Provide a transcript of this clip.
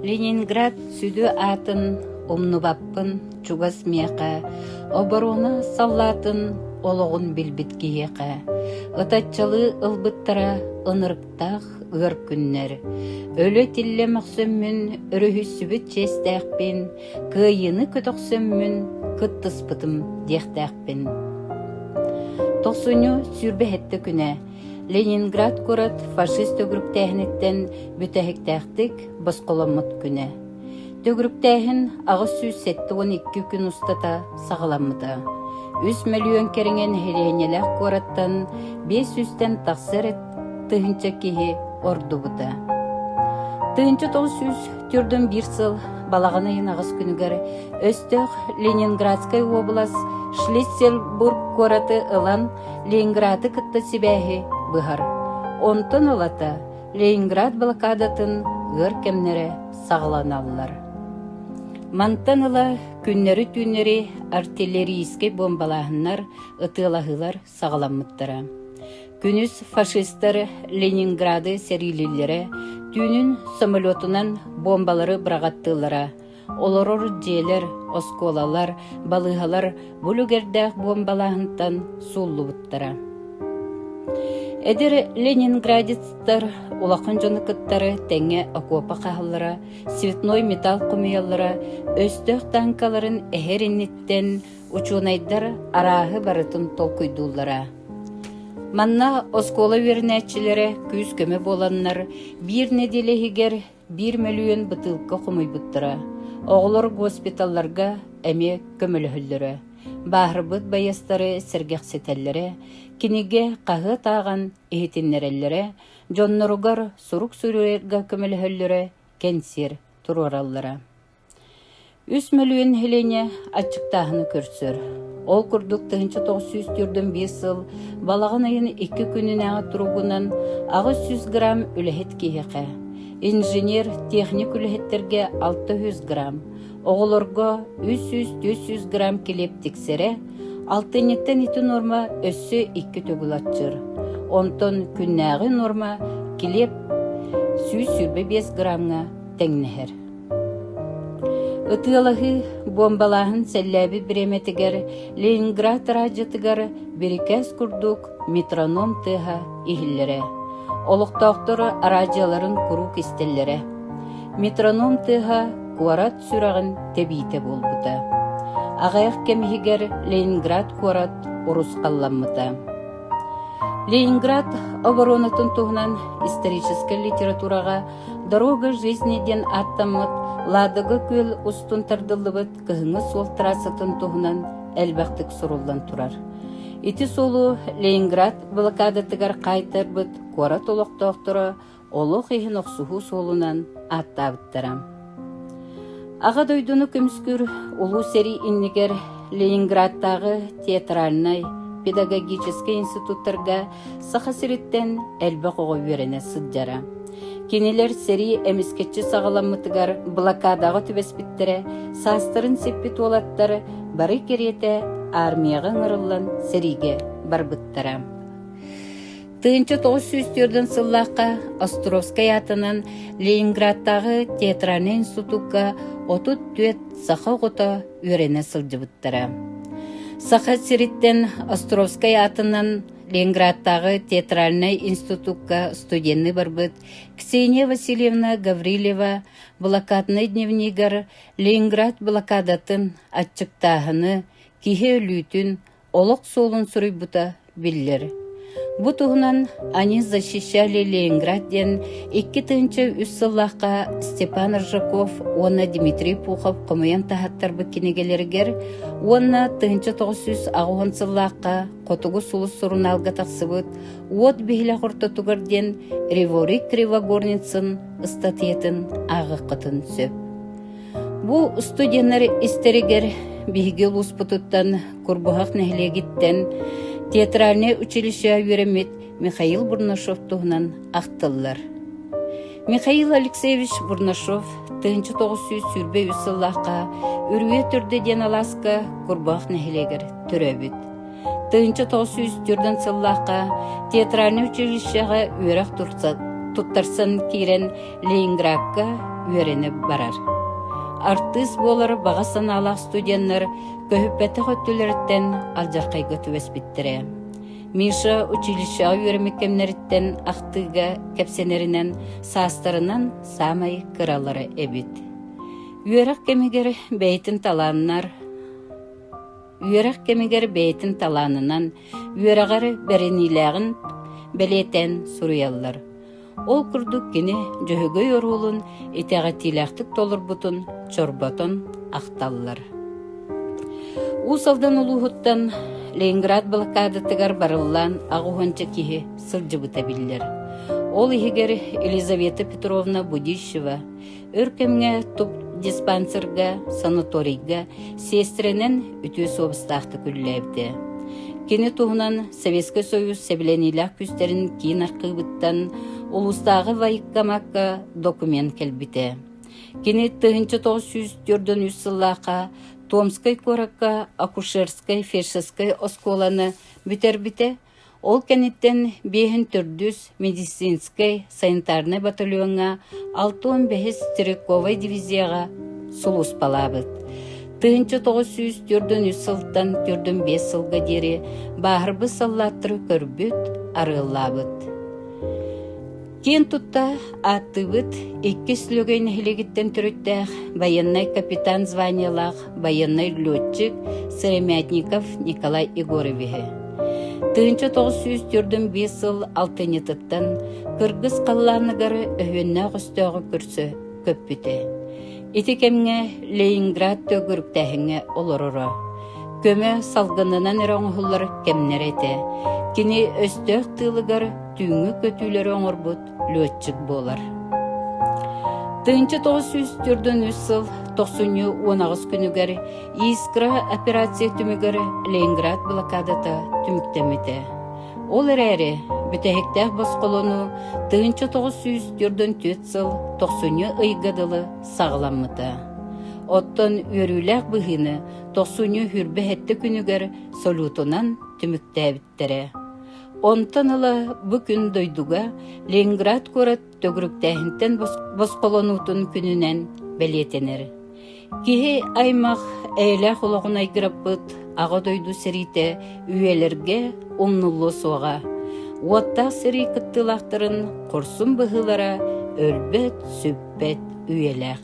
Ленинград сүдү аатын умнубаппын чугас миэхэ, оборона саллаатын олоҕун билбит киһиэхэ, ытаччалыы ылбыттара ынырыктаах ыар күннэр. Өлө-тиллэ мөхсөммүн, өрүһүссүбүт чиэстээхпин, кыайыыны көтөхсөммүн кыттыспытым диэхтээхпин. Тохсунньу 27 күнэ Ленинград куорат фашист төгүрүктээһиниттэн бүтэһиктээхтик босхоломмут күнэ. Төгүрүктээһин 872 күн устата саҕаламмыта. Үс мөлүйүөн кэриҥэ нэһилиэнньэлээх куораттан 500-тэн тахса эрэ тыһыынча киһи ордубута. 1941 сыл балаҕан ыйын аҕыс күнүгэр өстөөх Ленинградскай уобалас Шлиссельбург куораты ылан Ленинграды кытта сибээһи быһар. Онтон ылата Ленинград блокадатын ыар кэмнэрэ саҕаланаллар. Мантан ыла күннэри-түүннэри артиллерийскэй буомбалааһыннар, ытыалаһыылар саҕаламмыттара. Күнүс фашистар Ленинграды сэриилииллэрэ, түүнүн самолетунан буомбалары быраҕаттыыллара. Олорор дьиэлэр, оскуолалар, балыыһалар бу үлүгэрдээх буомбалааһынтан сууллубуттара. Эдэр ленинградецтар улахан дьону кыттары тэҥҥэ окуопа хаһаллара, цветной металл хомуйаллара, өстөөх тааҥкаларын эһэр инниттэн учуонайдар арааһы барытын толкуйдууллара. Манна оскуола үөрэнээччилэрэ күүс-көмө буоланнар, биир нэдиэлэ иһигэр биир мөлүйүөн бытыылка хомуйбуттара. Оҕолор госпиталларга эмиэ көмөлөһөллөрө. Бааһырбыт байыастары сэргэхситэллэрэ, кинигэ, хаһыат ааҕан иһитиннэрэллэрэ, дьонноругар сурук суруйарга көмөлөһөллөрө, кэнсиэр туруораллара. Үс мөлүйүөн нэһилиэнньэ аччыктааһыны көрсөр. Ол курдук 1941 сыл балаҕан ыйын икки күнүнээҕи туругунан 800 грамм үлэһит киһиэхэ, инженер, техник үлэһиттэргэ 600 грамм, оҕолорго 300-400 грамм килиэп тиксэрэ, алтынньыттан ити нуорма өссө икки төгүл аччыыр. Онтон күннээҕи нуорма килиэп 125 граммҥа тэҥнэһэр. Ытыалаһыы, буомбалааһын сэллээбит бириэмэтигэр Ленинград араадьыйатыгар бирикээс курдук метроном тыаһа иһиллэрэ. Олохтоохтор араадьыйаларын куруук истэллэрэ. Метроном тыаһа куорат сүрэҕин тэбиитэ буолбута. Аҕыйах кэм иһигэр Ленинград куорат урусхалламмыта. Ленинград оборонатын туһунан историческай литератураҕа «Дорога жизни» диэн ааттаммыт Ладога күөл устун тардыллыбыт кыһыҥҥы суол трассатын туһунан элбэхтик суруллан турар. Ити суолу Ленинград блокадатыгар хаайтарбыт куорат олохтоохторо олох иһин охсуһуу суолунан ааттаабыттара. Аҕа дойдуну көмүскүүр Улуу сэрии иннигэр Ленинградтааҕы театральнай, педагогическай институттарга Саха сириттэн элбэх оҕо үөрэнэ сылдьара. Кинилэр сэрии эмискэччи саҕаламмытыгар блокадаҕа түбэспиттэрэ, саастарын сиппит уолаттар бары кэриэтэ армияҕа ыҥырыллан сэриигэ барбыттара. 1904 сыллаахха Островскай аатынан Ленинградтааҕы театральнай институкка 34 саха оҕото үөрэнэ сылдьыбыттара. Саха сириттэн Островскай аатынан Ленинградтааҕы театральнай институкка студенныы барбыт Ксения Васильевна Гаврильева блокаднай дневнигэр Ленинград блокадатын, аччыктааһыны, киһи өлүүтүн, олох суолун суруйбута биллэр. Бу туһунан «Они защищали Ленинград» диэн 2003 сыллаахха Степан Аржаков уонна Дмитрий Пухов хомуйан таһаттарбыт кинигэлэригэр уонна 1980 сыллаахха Хотугу сулус сурунаалга тахсыбыт «Уот биһилэх ортотугар» диэн Реворик Кривогорницын ыстатыйатын ааҕыаххытын сөп. Бу студеннар истэригэр биһиги улууспутуттан Курбуһах нэһилиэгиттэн театральнай училищеҕа үөрэммит Михаил Бурнашов туһунан ахтыллар. Михаил Алексеевич Бурнашов 1923 сыллаахха Үрүйэ төрдө диэн алааска Курбуһах нэһилиэгэр төрөөбүт. 1904 сыллаахха театральнай училищеҕа үөрэх. туттарсан киирэн Ленинградка үөрэнэ барар. Артыыс буолар баҕа санаалаах студеннар көһүппэтэх өттүлэриттэн алдьархайга түбэспиттэрэ. Миша училищеҕа үөрэммит кэмнэриттэн ахтыыга кэпсэнэринэн саастарынан саамай кыралара эбит. Үөрэх кэмигэр бэйэтин талааннар Үөрэх кэмигэр бэйэтин талаанынан, үөрэҕэр бэриниилээҕин бэлиэтээн суруйаллар. Ол курдук кини Дьөһөгөй оруолун итэҕэтиилээхтик толорбутун чорботон ахталлар. Уус Алдан улууһуттан Ленинград блокадатыгар барыллаан аҕыһуонча киһи сылдьыбыта биллэр. Ол иһигэр Елизавета Петровна Будищева Өр кэмҥэ тубдиспансерга, санаторийга сиэстэрэнэн үтүө суобастаахтык үлэлээбитэ. Кини туһунан Советскай Союз сэбилэниилээх күүстэрин киин архыыбыттан улуустааҕы военкомакка документ кэлбитэ. Кини 1943 сыллаахха Томскай куоракка акушерскай фельдшерскай оскуоланы бүтэрбитэ Ол кэнниттэн биэһин төрдүс медицинскэй санитарнай батальоҥҥа 65-ис стрелковай дивизияҕа сулууспалаабыт. 1943 сылтан 45 сылга диэри бааһырбыт саллааттары көрбүт, арыаллаабыт. Киэн тутта ааттыыбыт иккис Лөгөй нэһилиэгиттэн төрүттээх байыаннай капитан званиелаах байыаннай летчик Сыромятников Николай Егоровиһы. 1945 сыл алтынньытыттан кыргыз халлааныгар өһүөннээх өстөөҕү көрсө көппүтэ. Ити кэмҥэ Ленинград төгүрүктээһиҥҥэ олороро. Көмө салгынынан эрэ оҥоһуллар кэмнэрэ этэ. Кини өстөөх тыылыгар түүҥҥү көтүүлэри оҥорбут летчик буолар. 1943 сыл тохсунньу 18 күнүгэр Искра операция түмүгэр Ленинград блокадата түмүктэммитэ. Ол эрээри бүтэһиктээх босхолонуу 1944 сыл тохсунньу ыйга дылы саҕаламмыта. Оттон үөрүүлээх быһыыны тохсунньу 27 күнүгэр салютунан түмүктээбиттэрэ. Онтон ыла бу күн дойдуга Ленинград куорат төгүрүктээһинтэн босхолонуутун күнүнэн бэлиэтэнэр. Киһи аймах эйэлээх олоҕун айгыраппыт Аҕа дойду сэриитэ үйэлэргэ умнуллуо суоҕа. Уоттаах сэрии кыттыылаахтарын хорсун быһыылара өлбөт-сүппэт үйэлээх.